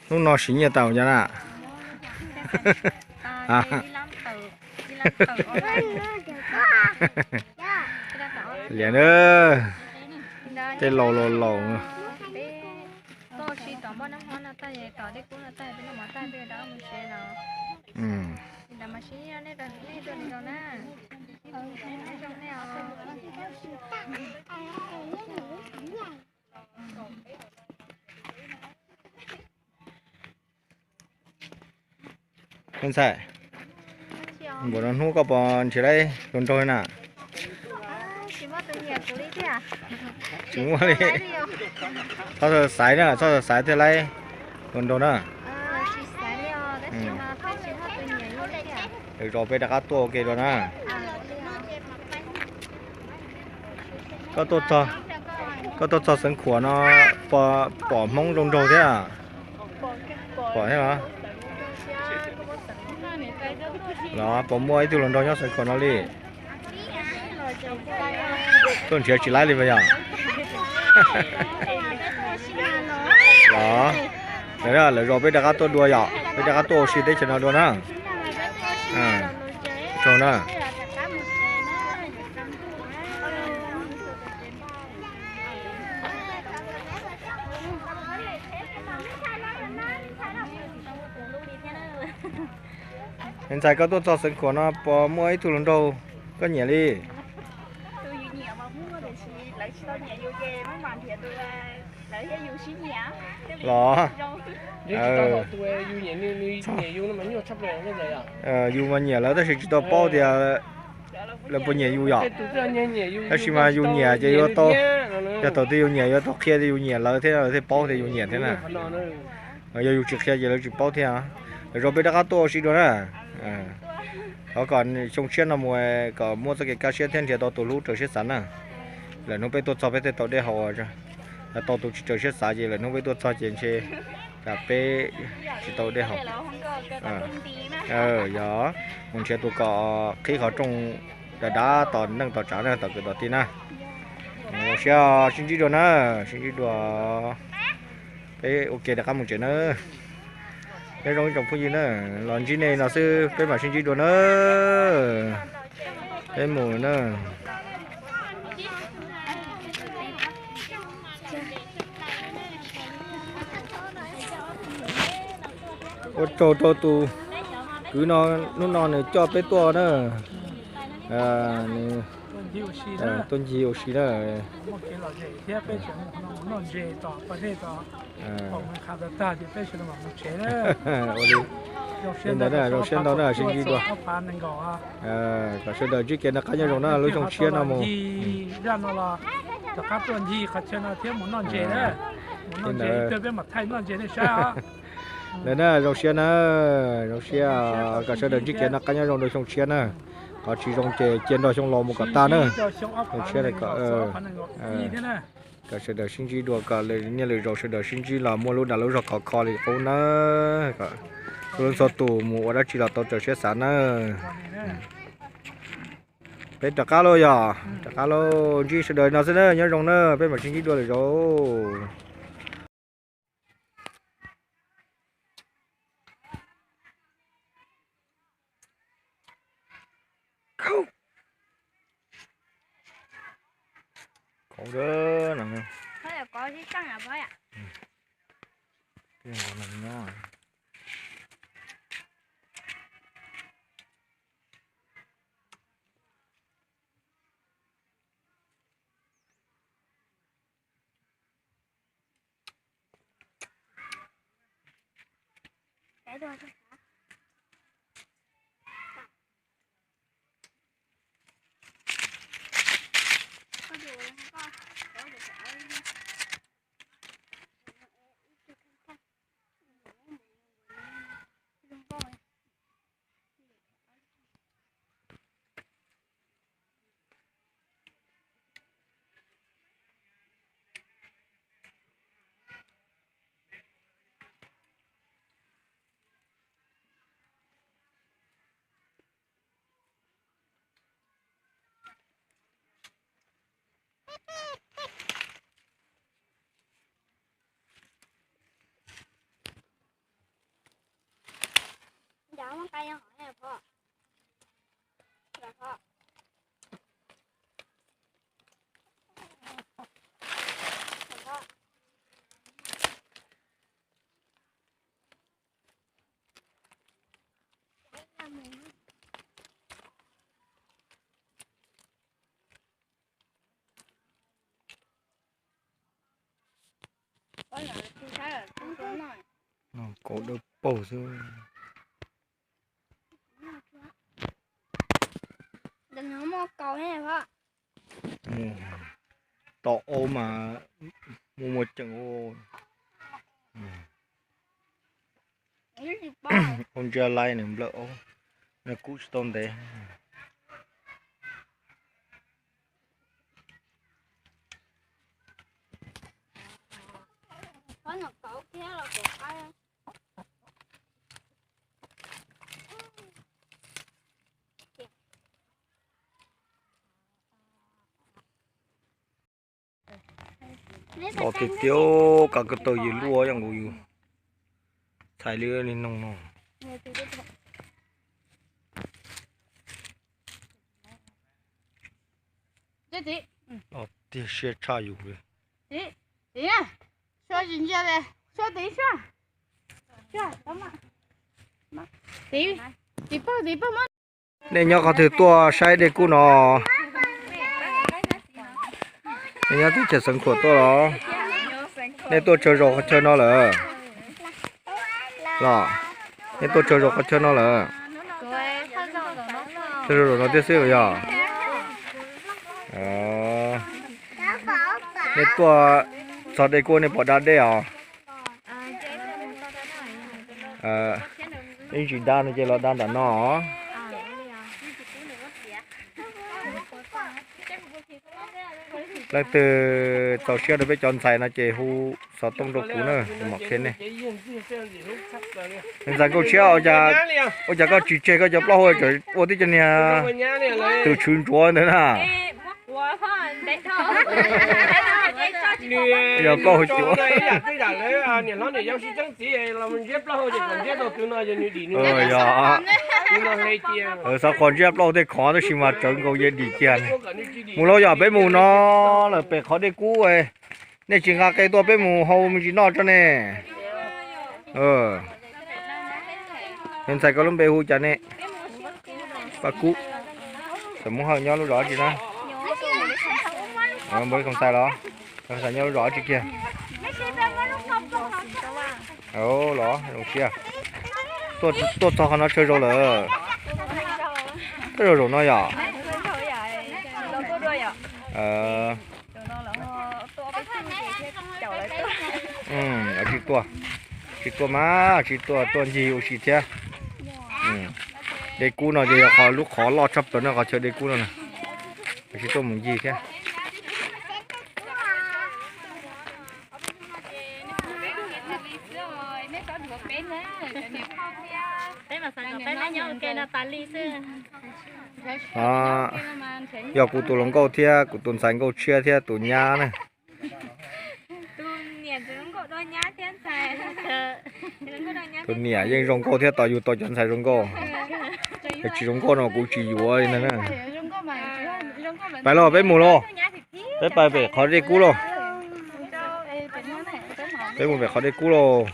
Hnub no siv nyiaj tau nyob na. Liam na, tej laus laus laus. Me ntxhais, npaum no hnub koj puas nrhiav laib hluas nraug na? Tsis muaj li. Txhob xaiv na, txhob xaiv thiaj laib hluas nraug na. Lwm zaus peb rov qab tuaj ua ke dua na. Koj tuaj txog Xeev Khuam no, pom Hmoob zoo nraug thiab? Pom thiab los? Los puas muaj ib tug hluas nraug nyob Xeev Khuam no li? Tuaj nrhiav tsis laib li puas yog? Los, lwm zaus peb rov qab tuaj dua yom, peb rov qab tuaj ua si teb chaws no dua na. Tsaug na. Me ntxhais, koj tuaj txog Xeev Khuam no puas muaj ib tug hluas nraug koj nyiam li? Los, yus mas nyiam lawv tab sis tsis tau paub tias lawv puas nyiam yus yom. Tab sis mas yus nyiam ces yuav tau, yog thaum twg yus nyiam yuav tau qhia tias yus nyiam lawv thiab lawv thiaj paub tias yus nyiam thiab na. Yog yus tsis qhia ces lawv tsis paub thiab. Lwm zaus peb rov qab tuaj ua si dua na. Thov kom xyoo tshiab no mus kom muaj txoj kev kaj siab thiab nrhiav tau tus hlub raws siab xav na. Lwm hnub peb tuaj txog peb thiaj tau dej haus, yog tau tus tsis raws siab xav ces lwm hnub peb tuaj txog ces ntshe peb tsis tau dej haus. Yog mus nrhiav tus kom qhib qhov rooj dav dav tos neej tos tsav na, tos kwv tos tij na. Zoo siab, sib ntsib dua na, sib ntsib dua. Peb ua ke rov qab mus tsev na. Nyob zoo ib tsoom phooj ywg na, los ntsib nej no xwb peb mam sib ntsib dua na. Peb mus na. Ua tsaug rau tus kwv no, hnub no nws coj peb tuaj na. Nws tuaj ncig ua si na. Ua li ntawd na, zoo siab ntau na, sib ntsib dua. Kom sawv daws ntsib kev noj qab nyob zoo na, lub xyoo tshiab no mus. Li ntawd na, zoo siab na, zoo siab, kom sawv daws ntsib kev noj qab nyob zoo rau xyoo tshiab na. Qhov tsis zoo ces cia nrog xyoo los mus kom tag na. Zoo siab, kom sawv daws sib ntsib dua, kom niaj lwm zaus sawv daws sib ntsib los muaj lub dag lub zog khov kho li qub na. Kom txhua leej txhua tus mus ua dab tsi los tau raws siab xav na. Peb rov qab lauj, yog rov qab lauj, ntsib sawv daws no xwb na, nyob zoo na, peb mam sib ntsib dua lwm zaus. Kaus dawb paug xwb. Tom aub mas muaj muaj ceem. Aub ntsiab laib nws nplawm aub, nws kub tsis tau ntev. Los tiag tiag, kav ko taw yus luaj yog nkaus yus txhais li li noog no. Los tiag siab tshaj yus li. Nej nyob qhov twg tuaj saib dej kub no? Nej nyob teb chaws Xeev Khuam tuaj los? Nej tuaj tsaug zog qhov chaw no lawm los? Nej tuaj tsaug zog qhov chaw no lawm? Tsaug zog zaum no thiab xwb yog? Nej tuaj txog dej kub nej pom da dej os? Ib ntsis dab no ces los dab nram no os. Leej twg txaus siab rau peb cov ntxhais no ces hu xov tooj rau kuv na, kuv mam qhia nej. Ntxhais Nkauj Tshiab, ua cas koj tsis tseg koj cov plaub hau, ua tib co niag tus tshwv ntsuav ntawd na? Yog plaub hau cuav. Yog, xav qhov ntsiab plaub hau tej khov tab sis mas tsawv nkaus yawg dim kiag. Mus lauj, yog peb mus no lawm pem qhov dej kub. Nej tsis nqa qe tuaj peb mus hau me ntsis noj tso ne. Ntxhais koj lub npe hu cas ne? Paj Kub. Txawm Moob Hawj nyob lub zos tsi na? Npawg Khoos Xais los? Khoos Xais nyob lub zos tsi kiag? Los zoo siab. Tuaj txog qhov no tsaug zog lawm. Tsaug zog zaum no yom? Tsis tuaj, tsis tuaj mas tsis tuaj, tuaj ncig ua si thiab. Dej kub no ces yog qhov lub qhov loj tshaj plaws no, qhov chaw dej kub no na. Tsis tuaj mus ncig thiab. Yog kuv tus hluas nkauj thiab kuv tus ntxhais Nkauj Tshiab thiab tus nyab na. Tus niam yeej zoo nkauj thiab tos yug tau cov ntxhais zoo nkauj. Yog tsis zoo nkauj no kuv tsis yuav li ntag na. Pais lauj, peb mus lauj. Peb pais pem qhov dej kub lauj. Peb mus pem qhov dej kub lauj.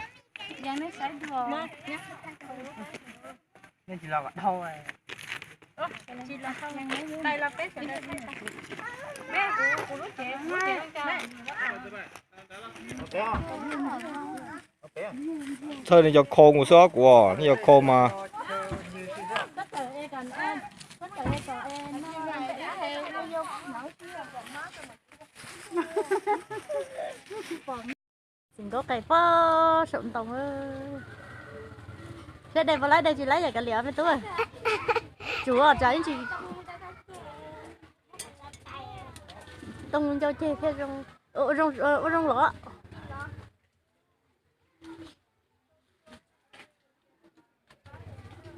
Txhawj nej cov khau nkaus xwb os kuv, nej cov khau mas. Txiv nkauj qe pob saum ntoo. Saib dej puas laib, dej tsis laib yam kav liam me tub. Tsuav tsam ib ntsis tooj ncauj ceg thiaj zoo, ua zoo los.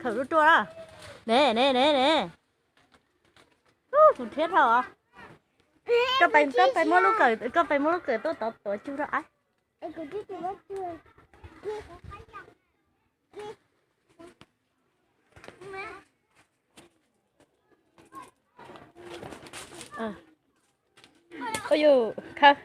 Khawm lub ruaj na. Ne ne ne ne. Tus thiab dhau. Koj pais, koj pais muab lub kawm, koj pais muab lub kawm tuaj tov tuav cug rau ab. phooj ywg khawb.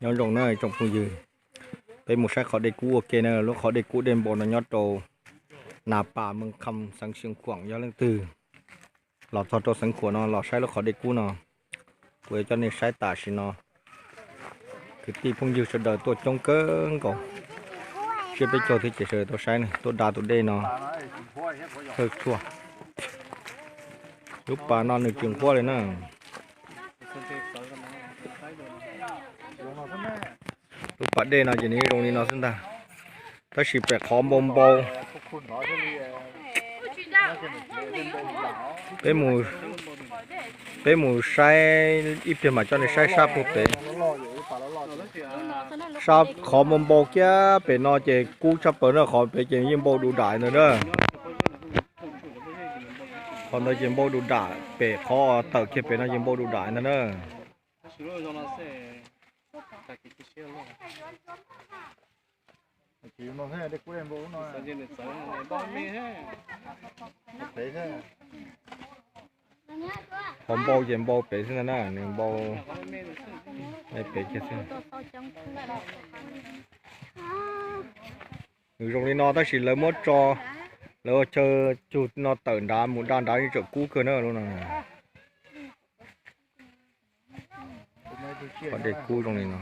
Nyob zoo na tsoom phooj ywg, peb mus saib qhov dej kub ua ke na, lub qhov dej kub dej npau no nyob rau Nas Pas Meej Kham xeev Xeev Khuam, yog leej twg los txog rau Xeev Khuam no los saib lub qhov dej kub no, kuv yuav coj nej saib tam sim no. Kwv tij phooj ywg sawv daws tuaj coob kawg nkaus, tsiab peb caug thiab ces sawv daws tuaj saib na, tuaj da tus dej no thawj tshuaj. Lub pas no nws tsis nqhuab li na. Lub pas dej no ces nws zoo li no xwb ntag, tab sis pem qhov npau npau. Peb mus saib ib pliag mam coj nej saib sab puag pem. Sab qhov npau npau kiag pem no ces kub tshaj plaws na, qhov pem ces yeej npau du dam ntag na. Qhov ntawd ces npau du dam, pem qhov tawm kiag pem no ces npau du dam ntag na. Qhov npau ces npau pem xwb ntag na, nws npau pem kiag xwb. Nws zoo li no tab sis lawv muab tso, lawv ua chaw cug no tawm nrad mus da nrad yeej tseem kub kawg na lub no. Qhov dej kub zoo li no.